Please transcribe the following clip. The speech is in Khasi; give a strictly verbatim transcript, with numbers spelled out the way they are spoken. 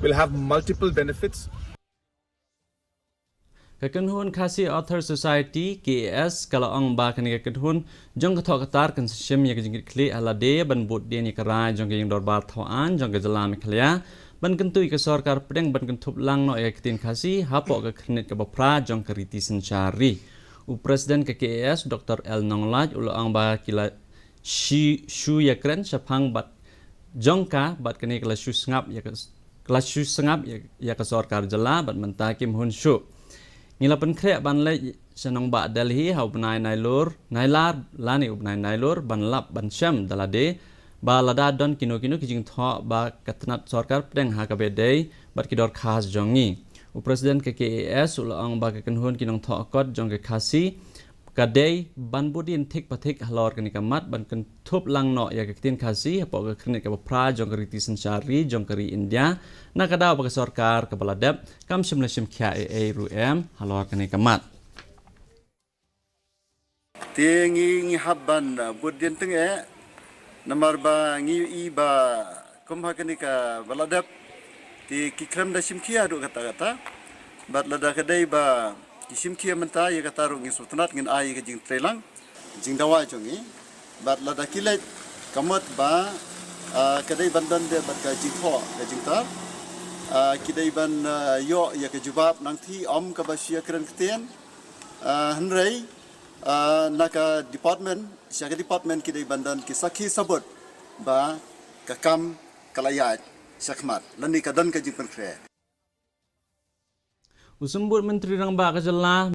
Will have multiple benefits. Ka kynhun Khasi Author Society, K A S, ka la ong ba kane ka kynhun jong ka thoh ka tar kan sa shim ïa ka jingkitkhlieh ha lade ban bud dien ïa ka rai jong ka ïing dorbar thaw aiñ jong ka jylla Meghalaya ban kyntu ïa ka sorkar pdeng ban kynthup lang noh ïa ka ktien Khasi hapoh ka khyrnit kaba phra jong ka riti synshar ri. U President ka K A S, Doctor L Nonglait, u la ong ba ki la shu ïakren shaphang bad jong ka bad kane ka la shu sngap ïa ka, ka la shu sngap ïa, ïa ka sorkar jylla bad mynta kim hun shuh. Ngi la pynkhreh ban leit sha nongbah Delhi ha u bnai Nailur, Nailar lane u bnai Nailur ban lap ban shem da lade ba lada don kino kino ki jingthoh ba ka tnat sorkar pdeng ha kaba dei bad ki dorkhas jong ngi. U President ka K A S u la ong ba ka kynhun ki nongthoh kot jong ka Khasi ka dei ban bud dien thik pa thik halor kane ka mat ban kynthup lang noh ïa ka ktien Khasi hapoh ka khyrnit kaba phra jong ka riti synshar ri jong ka ri India, na ka daw ba ka sorkar kaba la dep kam shym la shim khia ei ei ruh em halor kane ka mat. Te ngi, ngi hap ban, uh, bud dien tyngeh, namar ba ngi ïohi ba kum ha kane kaba la dep te ki khlem da shim khia haduh katta katta. Bad lada ka dei ba ki shim khia mynta, ïa kata ruh ngi sngewtynnat ngin ai ka jingtreilang, jingdawa jong ngi. Bad lada ki leit, ka mut ba, ah, ka dei ban don de bad ka jingthoh ka jingtar. Ah, ki dei ban, ah, ïoh ïa ka jubab nangthie, ym kaba shu ïakren ktien. Ah, hynrei, ah, na ka department sha ka department ki dei ban don ki sakhi sabut ba ka kam ka la ïaid shakhmat lane ka don ka jingpynkhreh. U Symbud Myntri Rangbah ka jylla,